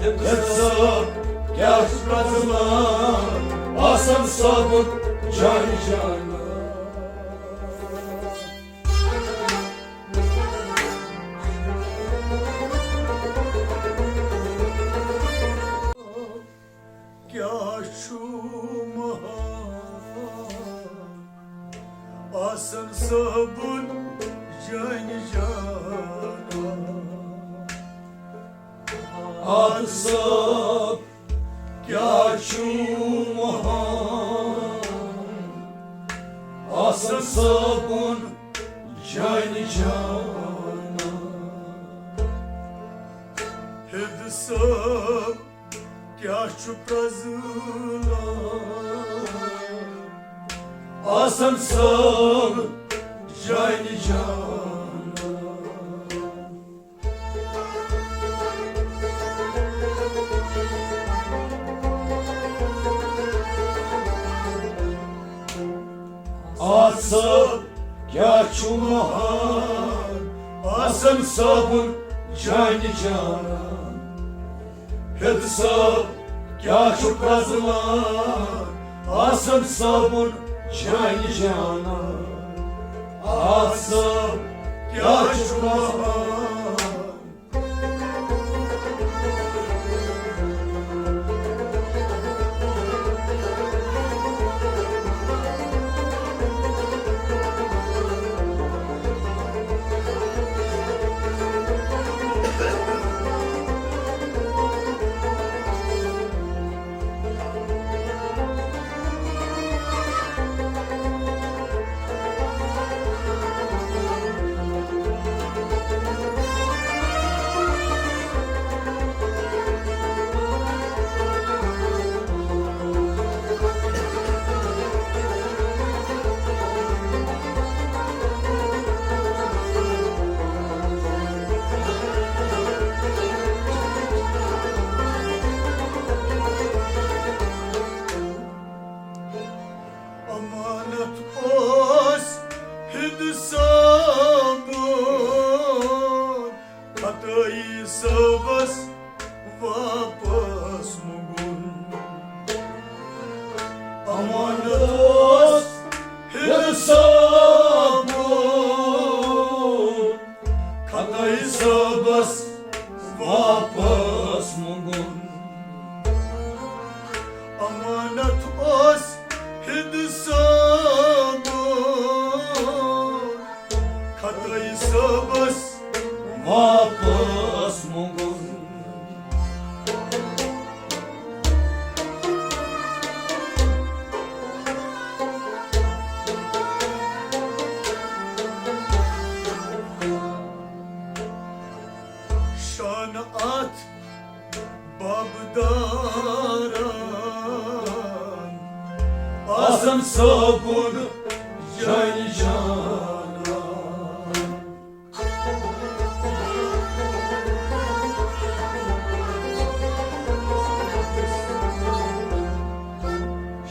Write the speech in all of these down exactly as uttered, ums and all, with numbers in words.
صٲب کیٛاہ چھُ پرٛزناوان آسان صٲبُن جانہِ جان؟ کیٛاہ چھُ مہان آسان صٲبُن جانہِ جان؟ آد صٲب کیٛاہ چھُ مہان آسان صٲبُن جانہِ جان؟ ہِد صٲب کیٛاہ چھُ پرٛزناوان آسان صٲب جانہِ جان؟ آد صٲب کیٛاہ چھُ مہان آسان صٲبُن جانہِ جان؟ ہِد صٲب کیٛاہ چھُ پرٛزناوان آسان صٲبُن جانہِ جان؟ آد صٲب کیٛاہ چھُ مہان؟ امانت اوس ہِد صٲبُن، خطٲیی صٲبس واپس مۄنٛگُن۔ امانت اوس ہِد صٲبُن، خطٲیی صٲبس واپس مۄنٛگُن۔ امانت اوس ہِد صٲبُن، خطٲیی صٲبس واپس مۄنٛگُن۔ شان اتھ بابدارن آسان صٲبُن جانہِ جانان۔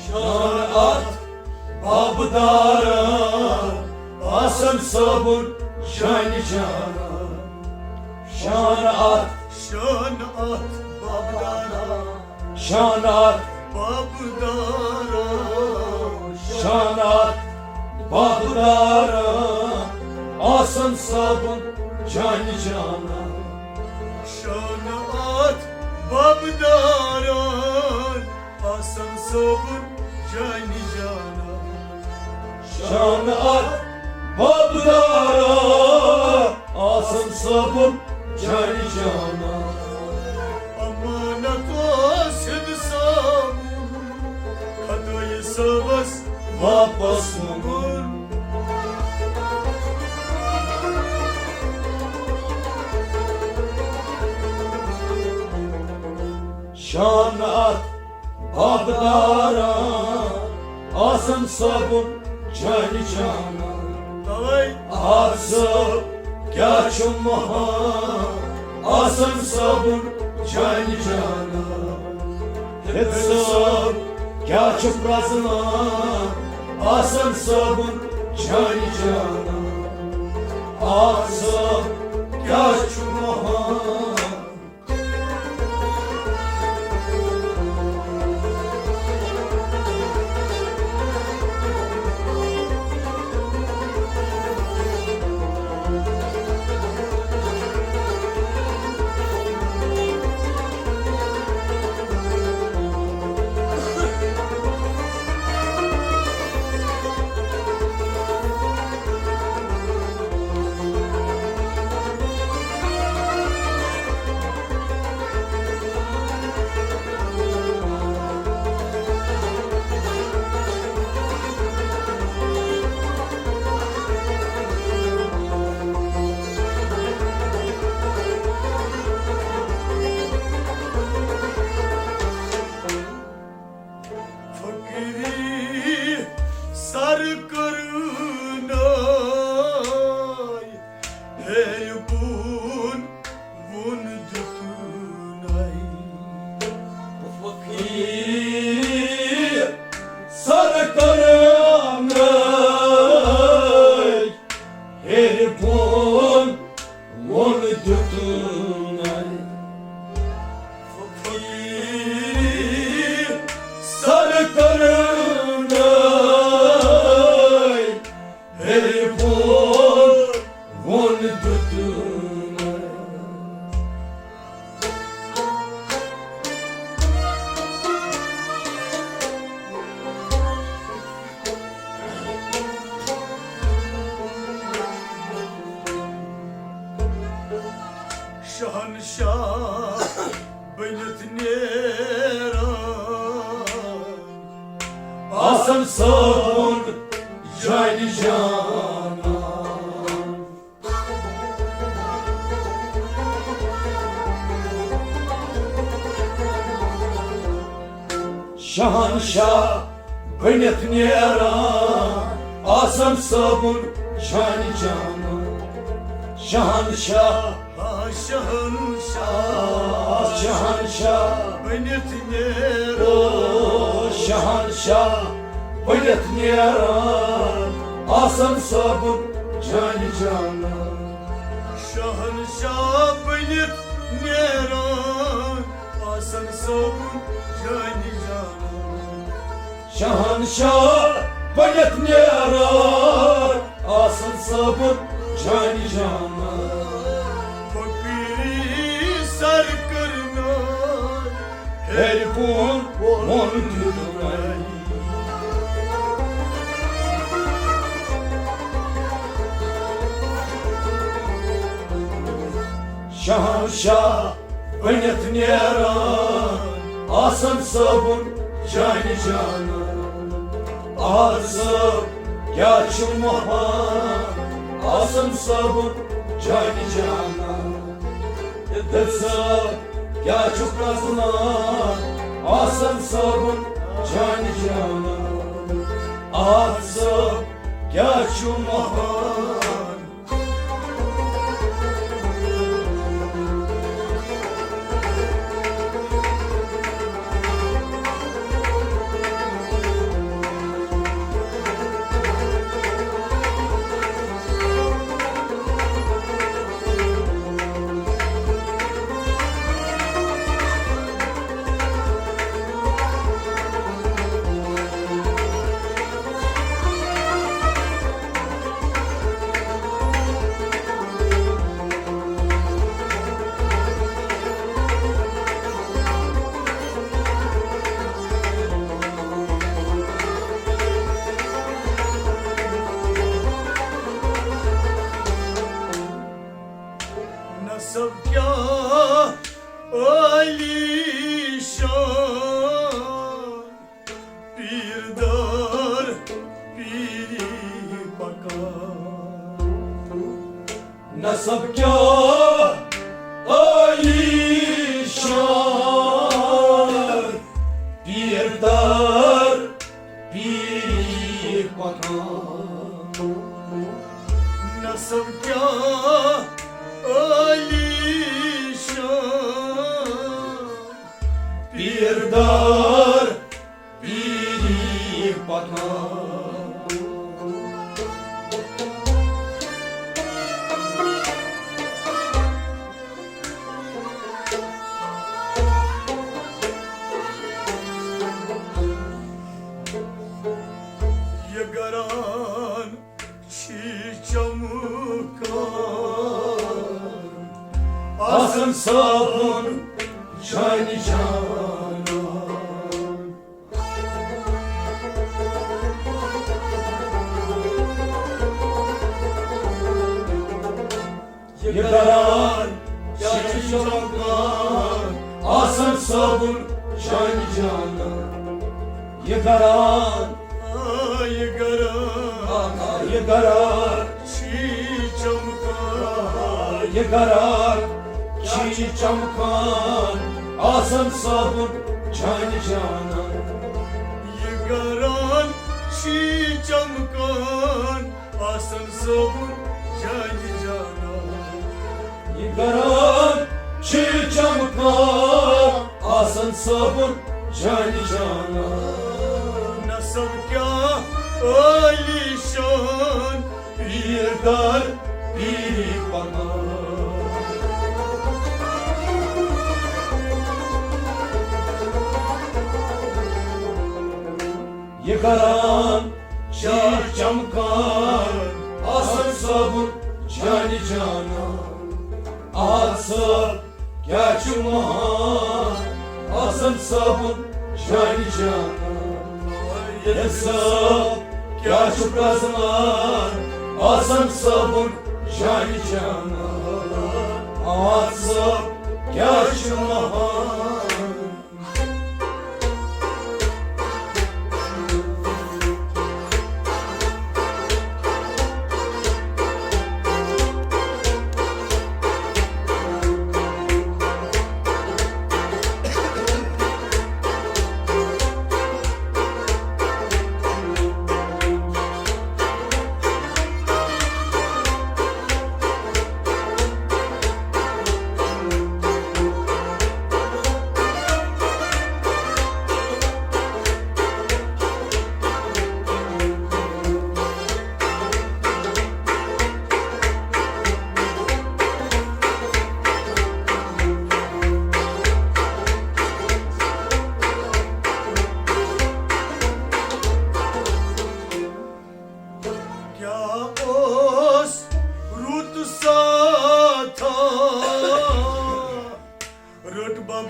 شان اتھ بابدارن آسان صٲبُن جانہِ جانان۔ شان اتھ، شان اتھ بابدارن، شان اتھ بابدارن، شان اتھ بابدارن آسان صٲبُن جانہِ جانان۔ شان اتھ بابدارن آسان صٲبُن جانہِ جانان۔ شان اتھ بابدارا آسان صٲبُن جانہِ جانان۔ امانت اوس ہِد صٲبُن، خطٲیی صٲبس واپس مۄنٛگُن۔ شان اتھ بابدارا آسان صٲبُن جانہِ جانان۔ توے آد صٲب کیٛاہ چھُ مہان آسان صٲبُن جانہِ جانان۔ ہِد صٲب کیٛاہ چھُ پرٛزناوان آسان صٲبُن جانہِ جانان۔ آد صٲب کیٛاہ چھُ مہان صٲبُن جانہِ جانان۔ شہنشاہ بٔنِتھ نیران آسن صٲبُن جانہِ جانان۔ شہنشاہ، آ، شہنشاہ، آ، شہنشاہ بٔنِتھ نیران۔ او، شہنشاہ بٔنِتھ نیران آسن صٲبُن جانہِ جانان۔ شہنشاہ بٔنِتھ نیران آسن صٲبُن جانہِ جانان۔ شہنشاہ بٔنِتھ نیران آسن صٲبُن جانہِ جانان۔ فقیٖری سر کٔرنٲے ہیٚرِ بۄن وۄن دیُتنَے۔ شہنشاہ بٔنِتھ نیران آسن صٲبُن جانہِ جانان۔ آز صٲب کیٛاہ چھُ مہمان آسن صٲبُن جانہِ جانان۔ دٔد صٲب کیٛاہ چھُ پرٛزنان آسن صٲبُن جانہِ جانان۔ آز صٲب کیٛاہ چھُ مہمان۔ نسب کیٛاہ عٲلی شان، پیٖردار پیٖری پکان۔ نسب کیٛاہ عٲلی شان، پیٖردار پیٖری پکان۔ نسب کیٛاہ عٲلی شان، پیٖردار پیٖری پکان۔ یہِ گران چھی چمکان آسن صٲبُن جانہِ جانان۔ یہِ گران چھی چمکان آسن صٲبُن جانہِ جانان۔ یہِ گران، آ، یہِ گران، آ، یہِ گران چھی چمکان، آ، یہِ گران چھی چمکان آسن صٲبُن جانہِ جانان۔ یہِ گران چھی چمکان آسن صٲبُن جانہِ جانان۔ یہِ گران چھی چمکان آسن صٲبُن جانہِ جانان۔ نسب کیٛاہ عٲلی شان، پیٖردار پیٖری پکان۔ یہِ گران چھی چمکان آسن صٲبُن جانہِ جانان۔ آز صٲب کیٛاہ چھُ مہان آسن صٲبُن جانہِ جانان۔ یہِ صٲب کیٛاہ چھُ پرٛزنان آسن صٲبُن جانہِ جانان۔ آز صٲب کیٛاہ چھُ مہان۔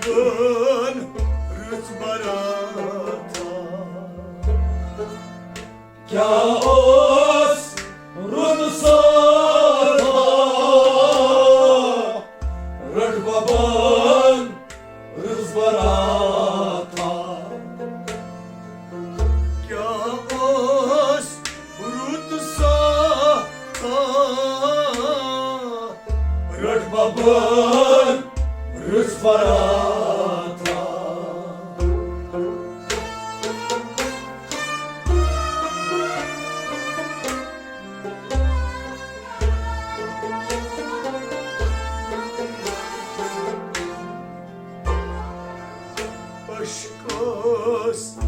بن رٕژ براتھا۔ کیٛاہ اوس رُت ساتھا، رٔٹ ببن رٕژ براتھا۔ کیٛاہ اوس رُت ساتھا، رٔٹ ببن رٕژ براتھا۔ عشقس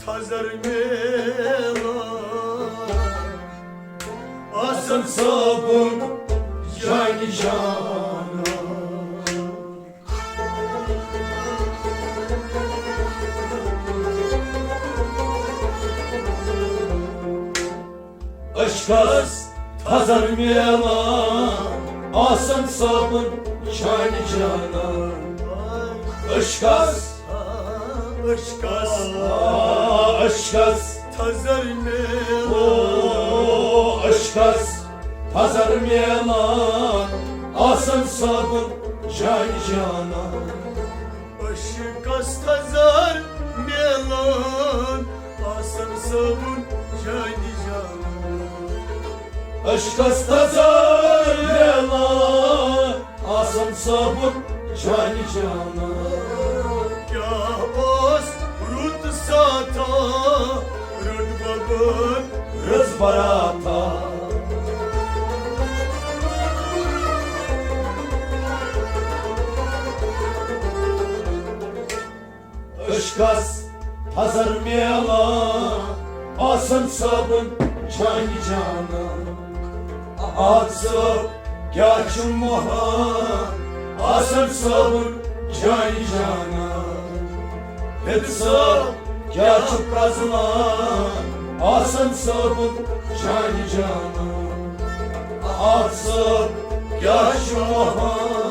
تھزر میلان، آسن صٲبُن جانہِ جانان۔ عشقس تھزر میلان، آسن صٲبُن جانہِ جانان۔ عشقس، عشقس، آ، عشقس تھزر میلان۔ او، عشقس تھزر میلان، آسن صٲبُن جانہِ جانان۔ عشقس تھزر میلان، آسن صٲبُن جانہِ جانان۔ عشقس تھزر میلان، آسن صٲبُن جانہِ جانان۔ کیٛاہ اوس رُت ساتھا، رٔٹ ببن رٕژ براتھا۔ عشقس تھزر میلان، آسن صٲبُن جانہِ جانان۔ آ صٲب کیٛاہ چھُ موہان، آسن صٲبُن جانہِ جانان۔ ہتہٕ صٲب کیٛاہ چھُ پرزنان، آسن صٲبُن جانہِ جانان۔ آ صٲب کیٛاہ چھُ موہان۔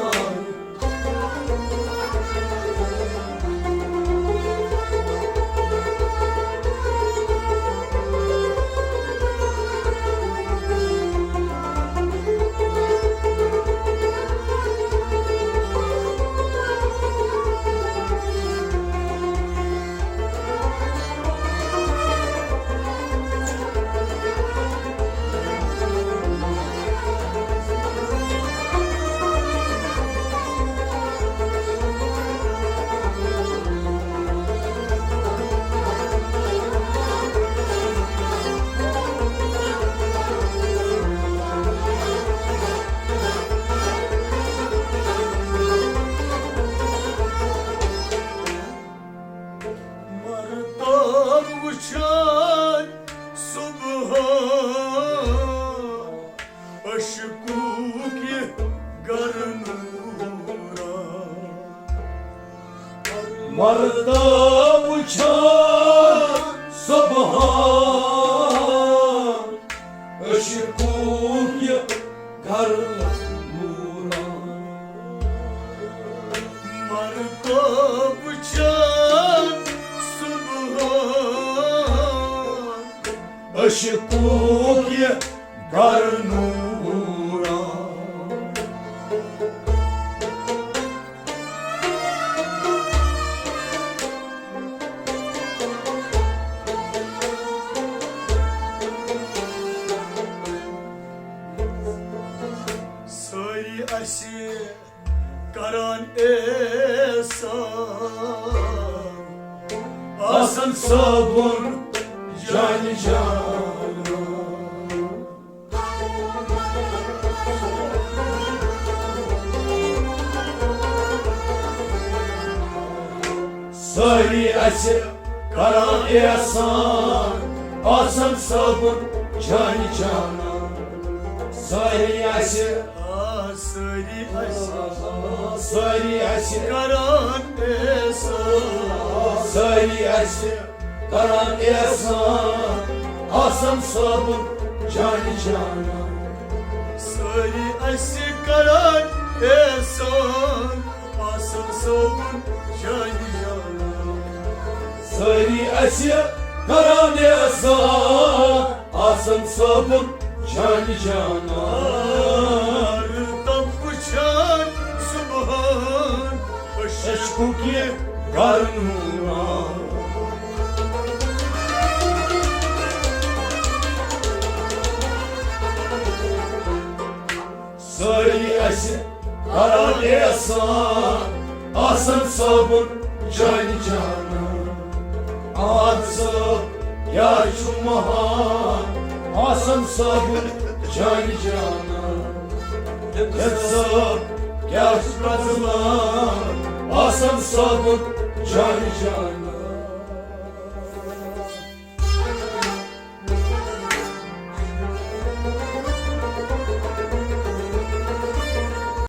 مرتب وٕچھان صبحن، عشقُک یہِ گرٕ نوٗرا۔ مرتب وٕچھان صبحن، عشقُک یہِ گرٕ نوٗرا۔ مرتب وٕچھان صبحن، عشقُک یہِ گرٕ نوٗرا۔ سٲری اَسہِ کران احسان، آسن صٲبُن جانہِ جانان۔ سٲری اَسہِ کران احسان، آسن صٲبُن جانہِ جانان۔ سٲری اَسہِ، آ، سٲری اَسہِ، سٲری اَسہِ کران احسان۔ سٲری اَسہِ کران احسان، آسن صٲبُن جانہِ جانان۔ سٲری اَسہِ کران احسان، آسن صٲبُن سٲری اَسہِ کران احسان، آسان صٲبُن جانہِ جانان۔ تَم وٕچھان صُبحن عشقُک یہِ گرم نوٗران۔ سٲری اَسہِ کران احسان، آسان صٲبُن جانہِ جانان۔ آ صٲب کیٛاہ چھُ مہان، آسان صٲبُن جانہِ جانان۔ ہے صٲب کیٛاہ چھُ پرٛزلان، آسان صٲبُن جانہِ جانان۔